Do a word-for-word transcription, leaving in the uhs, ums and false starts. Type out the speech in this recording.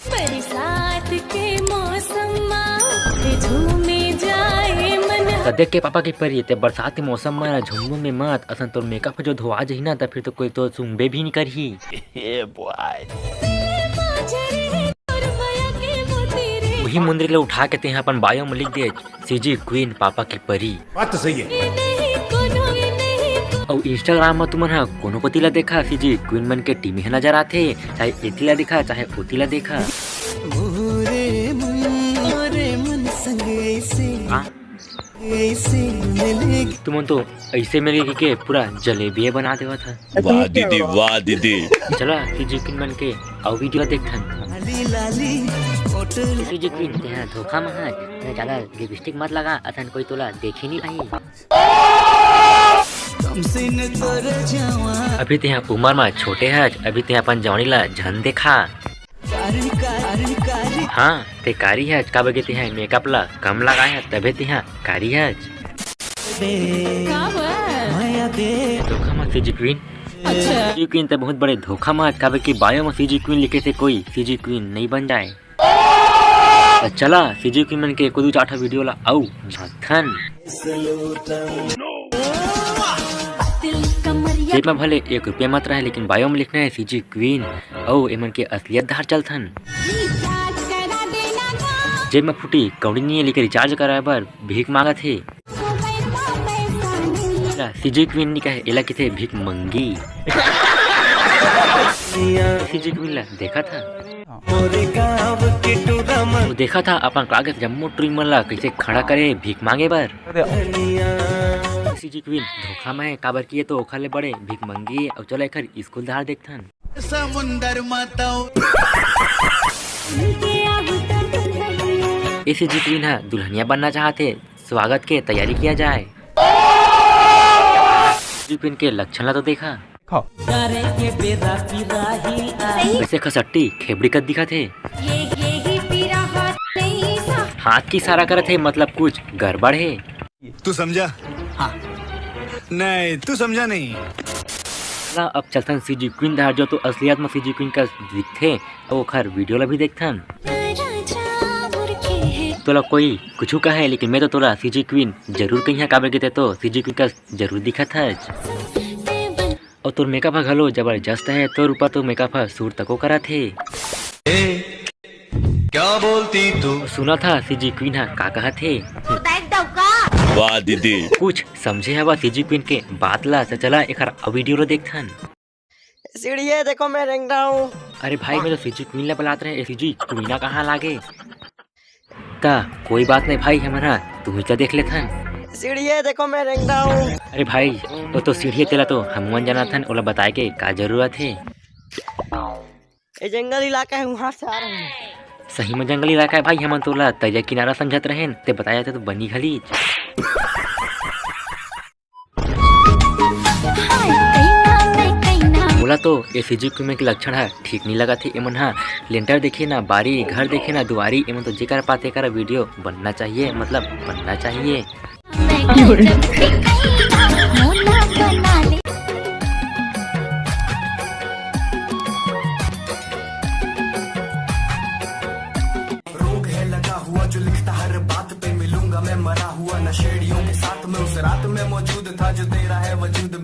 बरसात के मौसम मा झूमे जाए मन। त देख के पापा के परी, ते बरसात के मौसम मा झूमबू में मत, असन तोर मेकअप जो धोआ जही ना, त फिर तो कोई तो सुनबे भी नहीं करही। वही मुंदरी ले उठा के तेहा अपन बायो में लिख दे, सीजी क्वीन पापा की परी। बात तो सही है। अउ Instagram म तुमन ह कोनो कोती ला देखा, सीजी क्वीन मन के टीम ह नजर आथे, चाहे एती ला देखा, चाहे ओती ला देखा। हाँ। तुमन तो ऐसे मिल के पूरा जलेबिये बना देवत ह। वाह दीदी, वाह दीदी। चला, सीजी क्वीन मन के अउ वीडियो देखथन। सीजी क्वीन, तेहा धोखा म हस, तेहा ज्यादा लिपस्टिक मत लगा, असन कोई तोला देखे नहीं पाही। अभी तेहा उमर म छोटे हस, अभी तेहा अपन जवानी ला झन देखा। हाँ, ते कारी हस, काबर के तेहा मेकअप ला कम लगाए हस, तभे तेहा कारी हस। का बा? धोखा म सीजी क्वीन। अच्छा। सीजी क्वीन त बहुत बड़े धोखा म हस, काबर के बायो म सीजी क्वीन लिखे से कोई सीजी क्वीन नहीं बन जाए। त चला, सीजी क्वीन मन के एको दू चार ठा वीडियो ला अउ झांकथन। जेब म भले एक रुपया मत रहे, लेकिन बायो म लिखना है सीजी क्वीन, अउ एमन के असलियत धार चलथन। जेब म फूटी कौड़ी नहीं है, लेकिन रिचार्ज कराए बर भीख मांगत हे। सीजी क्वीन नहीं कहे, एला किथे भीख मंगी। सीजी क्वीन ला देखा था। वो देखा था अपन क्लास के जम्मो टुरी मन ला कैसे खड़ा करे भीख मांगे बर। सीजी क्वीन धोखा में है, काबर कि ये तो ओखर ले बड़े भीख मंगी है। अउ चलो एखर स्कूल धार देखथन। समुंदर माताओं। ए सीजी क्वीन हा दुल्हनिया बनना चाहत हे, स्वागत के तैयारी किया जाए। सीजी क्वीन के लक्षण ला तो देखा। खाओ। वैसे खसट्टी खेबड़ी कस दिखत हे। हाथ की इशारा करत हे, मतलब कुछ गड़बड़ हे। तू समझा? हाँ। नहीं, तू समझा नहीं। ला, अब चलथन सीजी क्वीन धार, जो तो असलियत में सीजी क्वीन कस दिखथे, अउ ओखर वीडियो ला भी देखथन। तोला कोई कुछु कहे, लेकिन मैं तो तोला सीजी क्वीन जरूर कहिया, काबर के ते तो सीजी क्वीन कस जरूर दिखत हस। अउ तोर मेकअप ह घलो जबरदस्त हे, तोर ऊपर तो मेकअप ह सूट तको करत हे। ए, क्या बोलती तू? सुना था सीजी क्वीन ह का कहत हे। वाह दीदी। कुछ समझे हवा सीजी क्वीन के बात ला, त चला एखर वीडियो ला देखथन। सीढ़िए देखो, मैं रेंग रहा हूँ। अरे भाई, मैं तो सीजी क्वीन ला बलात रहे, सीजी क्वीना कहाँ लागे? ता कोई बात नहीं भाई, हमन हा तुही ला देख लेथन। सीढ़िए देखो, मैं रेंग रहा हूँ। अरे भाई, वो तो सीढ़िए, तेला तो हमन जानत हन, ओला बताए के का जरूरत हे? ये जंगल इलाका है, वहाँ से आ रहे हैं। सही में जंगल इलाका है भाई, हमन तोला तरिया किनारा समझत रहेन, ते बताया तो बनी घलीच। मोला तो ए सीजी क्वीन के लक्षण ह ठीक नहीं लगत हे। एमन ह लेंटर देखे ना बारी, घर देखे ना दुआरी, एमन तो जेकर पाते कर वीडियो बनना चाहिए, मतलब बनना चाहिए। रोग है लगा हुआ जो लिखता हर बात पे, मिलूंगा मैं मरा हुआ नशेड़ियों के साथ में, उस रात में मौजूद था जो तेरा है वजूद।